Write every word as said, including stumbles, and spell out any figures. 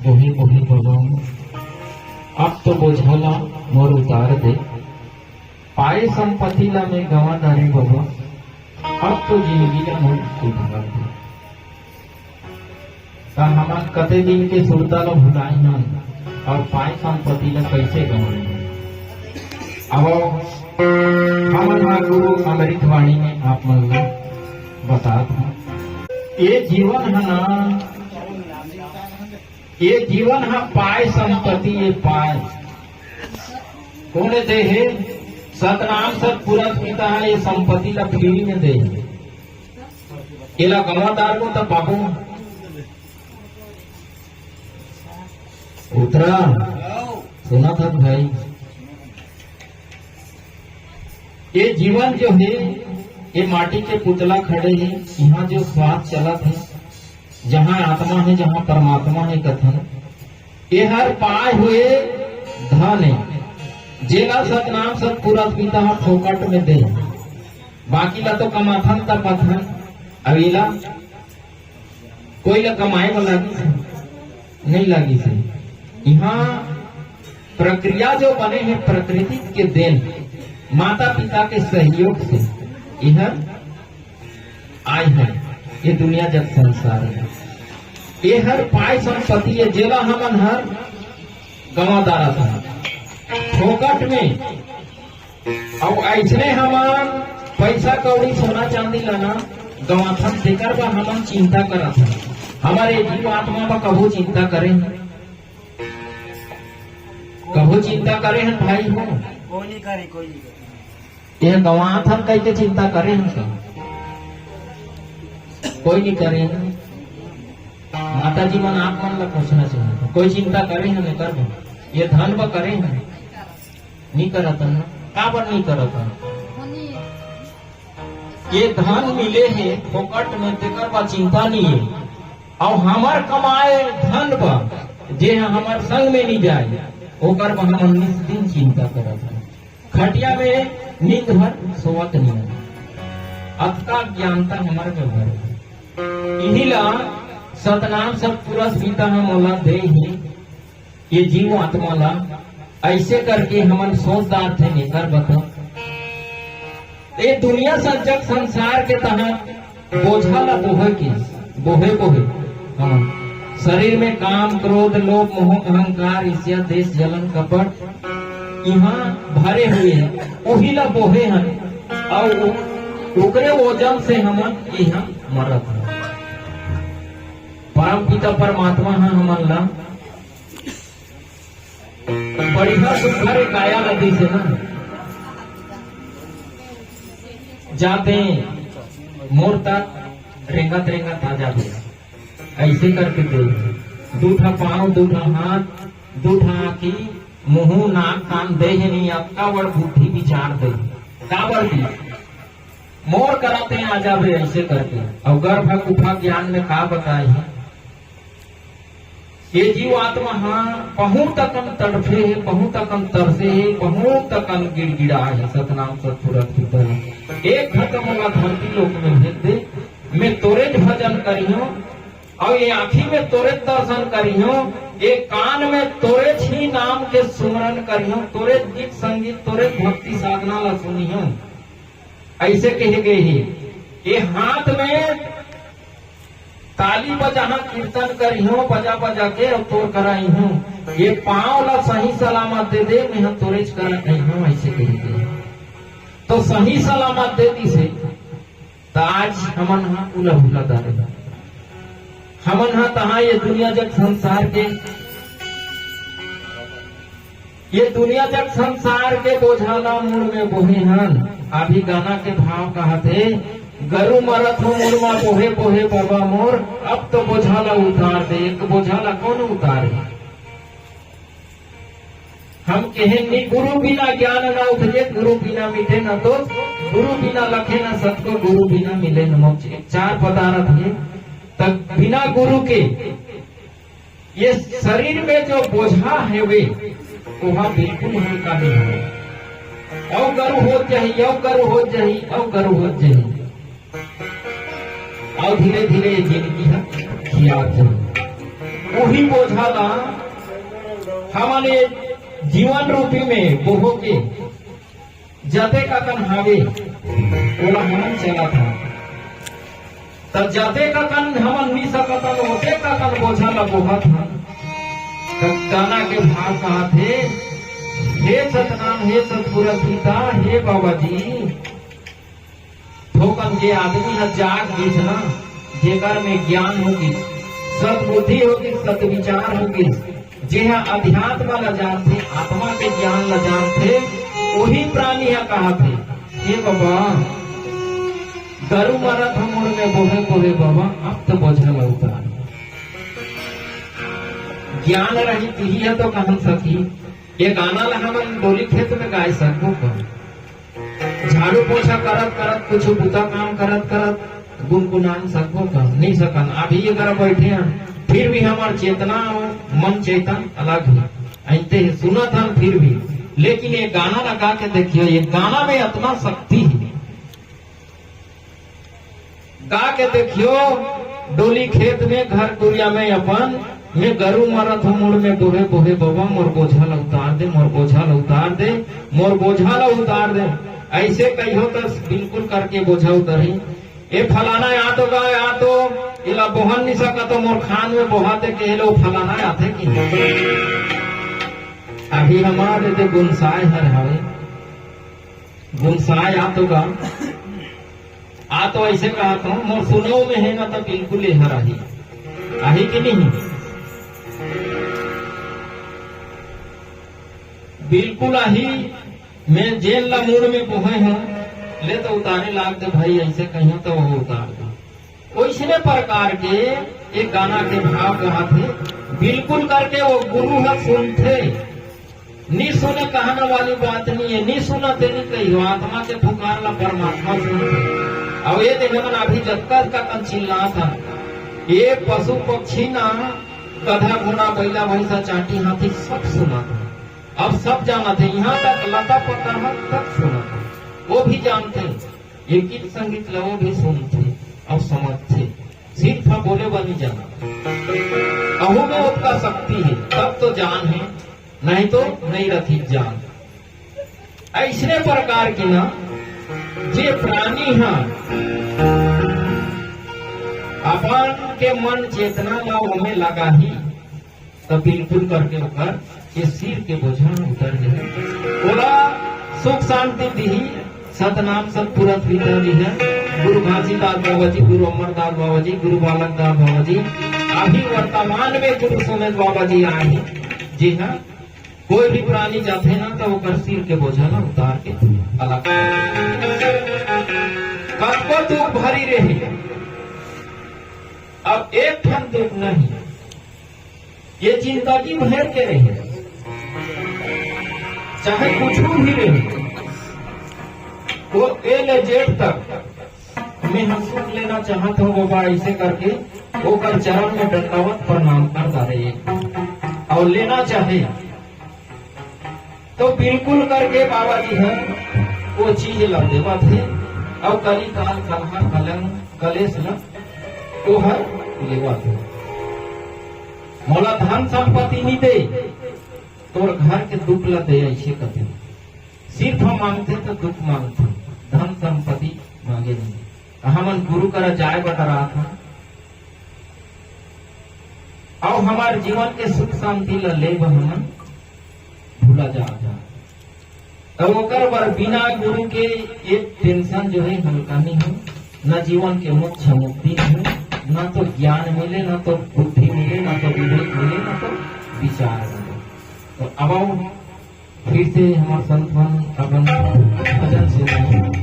बोहे बोहे बबा, अब तो बोझा ला मोर उतार दे। पाए संपत्ति ला मैं गंवा डारे बबा, अब तो जिंदगी ला मोर उतार दे। त हमन कते दिन के सुरता ला भुलाए हन अउ पाए संपत्ति ला कइसे गंवाए हन? अब हमन ह गुरु अमृतवाणी में आप मन ला बतात हन। ये जीवन ह ना, ये जीवन ह पाए संपत्ति, ये पाए कोन दे हे? सतनाम सतपुरख पिता ह ये संपत्ति ला फ्री में दे हे। एला गंवा डारबो त पाबो। उतरा, सुनत हस भाई? ये जीवन जो हे, ये माटी के पुतला खड़े हे, इहाँ जो श्वास चलत हे, जहाँ आत्मा हे, जहाँ परमात्मा हे कथन, ये हर पाए हुए धन हे, जेला सतनाम सतपुरख पिता ह फोकट में दे। बाकी ला तो कमाथन त पाथन, अब एला कोई ला कमाए बर लागिस हे? नइ लागिस हे। इहाँ प्रक्रिया जो बने हे प्रकृति के देन, माता पिता के सहयोग से इहर आए हे। ये दुनिया जग संसार हे, एहर पाए संपत्ति हे, जेला हमन हर गंवा डारत हन फोकट में। अउ अइसने हमन पइसा कौड़ी, सोना चांदी ला ना गंवाथन, तेकर बर हमन चिंता करत हन। हमर ये जीव आत्मा बर कभू चिंता करे हन? कभू चिंता करे हन भाई हो? कोई नहीं करे, कोई नहीं करे। ये गंवाथन कहिके चिंता करे हन का? कोई नहीं करे हन। माता जी मन आप मन ला पूछना चाहिए, कोई चिंता करे हन एकर बर? ये धन बर करे हन? नइ करत हन ना। काबर नइ करत हन? ये धन मिले हे फोकट में, तेकर बर चिंता नइ हे। अउ हमर कमाए धन बर, जे ह हमर संग में नइ जाए, ओकर बर हमन निस दिन चिंता करत हन। खटिया में नींद भर सोवत नइ हन। अतका ज्ञानता हमर में भर हे। इही ला सतनाम सतपुरख पिता ह मोला दे हे। ये जीव आत्मा ला अइसे करके हमन सोच डारथन, एकर बता। ये दुनिया सज्जक संसार के तहत बोझा ला बोहे के, बोहे बोहे हमन शरीर में काम, क्रोध, लोभ, मोह, अहंकार, ईर्ष्या, द्वेष, जलन, कपट इहाँ भरे हुए हे, उही ला बोहे हन, अउ उ-, ओकरे ओजन से हमन इहाँ मरत हन। परम पिता परमात्मा ह हमन ला बढ़िया सुघर काया ला दिस हे ना, जाते मोर तक रेंगत रेंगत आ जाबे, अइसे करके दे हे। दू ठा पाँव, दू ठा हाथ, दू ठा आँखी, मुँह, नाक, कान दे हे नहीं, अतका बड़ बुद्धि विचार दे हे। काबर दी? मोर करा ते आ जाबे अइसे करके। अउ गर्भ गुफा ज्ञान में का बताए हे? ये जीव आत्मा ह बहुत अकन तड़फे हे, बहुत अकन तरसे हे, बहुत अकन गिड़गिड़ाए हे। सतनाम सतपुरख पिता हे, एक घटा मोला धरती लोक में भेज दे, मैं तोरेच भजन करिहूँ, अउ ये आँखी में तोरेच दर्शन करिहूँ, ये कान में तोरेच ही नाम के सुमरन करिहूँ, तोरेच गीत संगीत, तोरेच भक्ति साधना ला सुनिहूँ। अइसे कहे गे हे, ये हाथ में ताली बजाना, कीर्तन करिहूँ बजा बजा के, अउ तोर करा आइहूँ, ये पाँव ला सही सलामत दे दे, मैं ह तोरेच करा आइहूँ, अइसे कहे गे हे। तो सही सलामत दे दिस हे, त आज हमन ह उला भुला डारे। हमन ह तहाँ ये दुनिया जग संसार के, ये दुनिया जग संसार के बोझा ला मुड़ में बोहे हन। अभी गाना के भाव कहत हे, "गरु मरत हो मुड़ मा बोहे बोहे बबा मोर, अब तो बोझा ला उतार दे।" एक बोझा ला कोन उतारे? हम कहेन नहीं, गुरु बिना ज्ञान न उपजे, गुरु बिना मिटे न दोष, गुरु बिना लखे न सत को, गुरु बिना मिले न मोक्ष। एक चार पदार्थ हे, तब बिना गुरु के ये शरीर में जो बोझा हे वे, ओहा बिल्कुल हल्का नहीं हे। अउ गरु होत जाही, अउ गरु होत जाही, अउ गरु होत जाही। अउ धीरे धीरे ये जिंदगी ह खियात जाही। उही बोझा ला हमन ये जीवन रूपी में बोहो के जते ककन हावे, ओला हमन चलत हन। त जते ककन हमन नी सकत हन, ओते ककन बोझा ला बोहत हन। त गाना के भाव कहत हे, "हे सतनाम, हे सतपुरख पिता, हे बाबा जी।" थोकन जे आदमी ह जाग गिस ना, जेकर में ज्ञान हो गिस, सद्बुद्धि हो गिस, सद्विचार हो गिस, जे ह अध्यात्म ल जानथे, आत्मा के ज्ञान ल जानथे, वही प्राणी ह कहत हे, "हे बाबा, गरु मरत ह मुड़ में बोहे बोहे बाबा, अब तो बोझा ल उतार।" ज्ञान रही तिही ह तो कहन सकी। ये गाना ल हमन डोली खेत में गाय सकबो का? झाड़ू पोछा करत करत, कुछ बुता काम करत करत गुनगुनान सकबो का? नहीं सकन। अभी ये करा बैठे हैं, फिर भी हमार चेतना और मन चेतन अलग है। ऐते है, सुनत हन फिर भी। लेकिन ये गाना ला गा के देखियो, ये गाना में इतना शक्ति है। गा के देखियो, डोली खेत में, घर कुरिया में अपन, "मैं गरु मरत हूँ मुड़ में बोहे बोहे बाबा, मोर बोझा ल उतार दे, मोर बोझा ल उतार दे, मोर बोझा ल उतार दे।" ऐसे कहियो त बिल्कुल करके बोझा उतरही। "ए फलाना, या तो गा, या तो एला बोहन नहीं सकत हो, मोर खान में बोहाते," कहे ले, "ओ फलाना आथे कि नहीं?" अभी हमारे जो गुनसाय हर हवे, गुनसाय आ तो गा, आ तो ऐसे कहा तो मोर सुनो में है ना, तो बिल्कुल ये हर आही, आही कि नहीं? बिल्कुल आही। मैं जेन ला मुड़ में बोहे हूँ, ले तो उतारे लाग दे भाई, ऐसे कहियो तो वो उतार दे। ओइसने प्रकार के एक गाना के भाव कहत हे, बिल्कुल करके वो गुरु ह सुनथे, नी सुने कहना वाली बात नहीं है, नी सुनत हे नी कहियो, आत्मा के पुकार ला परमात्मा सुनथे। अब ये देखो ना, अभी जतका कन चिल्लात हे, ये पशु पक्षी ना, गधा घोड़ा बैला भैंसा चांटी हाथी सब सुनत हे, अब सब जानत हे, यहाँ तक लता पकड़हा तक सुनत हे, वो भी जानथे। ये गीत संगीत ला वो भी सुनथे अउ समझथे, सिर्फ बोले बर नहीं जाना। अहू में ओतका शक्ति है, तब तो जान है, नहीं तो नहीं रही जान। ऐसने प्रकार की ना, जे प्राणी ह अपन के मन चेतना ला ओमे लगाही, त बिल्कुल करके ओकर ये सिर के बोझा उतर जाही। ओला सुख शांति दिही, सतनाम सतपुरख पिता दिही, गुरु घासीदास बाबा जी, गुरु अमरदास बाबा जी, गुरु बालक दास बाबा जी, अभी वर्तमान में गुरु समेत बाबा जी आए हैं। जी हाँ, कोई भी प्राणी जाथे ना, तो ओकर सिर के बोझा ला उतार के अलग कर। कतको दुख भरी रही, अब एक ठन दुख नहीं, ये जिंदगी भर के रहे, चाहे कुछ भी रहे, वो ए ले जेड तक मैं हम सुख लेना चाहत हूँ बाबा, ऐसे करके ओकर चरण में दंडवत प्रणाम कर डारे। और लेना चाहे तो बिल्कुल करके बाबा जी ह वो चीज ला देवत हे, अउ कली काल कलहा कलंक कलेश ला ओहर लेवत हे। मोला धन संपत्ति नी दे, तोर घर के दुख ला दे, ऐसे कथे। सिर्फ मांगथे तो दुख मांगथे, धन संपत्ति मांगे नहीं। हमन गुरु करा जाए बर डरात हन, अउ हमार जीवन के सुख शांति ला ले बर हमन भूला जात हन। त ओकर बर बिना गुरु के एक टेंशन जो है हल्का नहीं हो, न जीवन के मोक्ष मुक्ति हो, न तो ज्ञान मिले, न तो बुद्धि मिले, न तो विवेक मिले, न तो विचार मिले। तो अब आओ फिर से हमार संत मन अपन भजन सुनाए।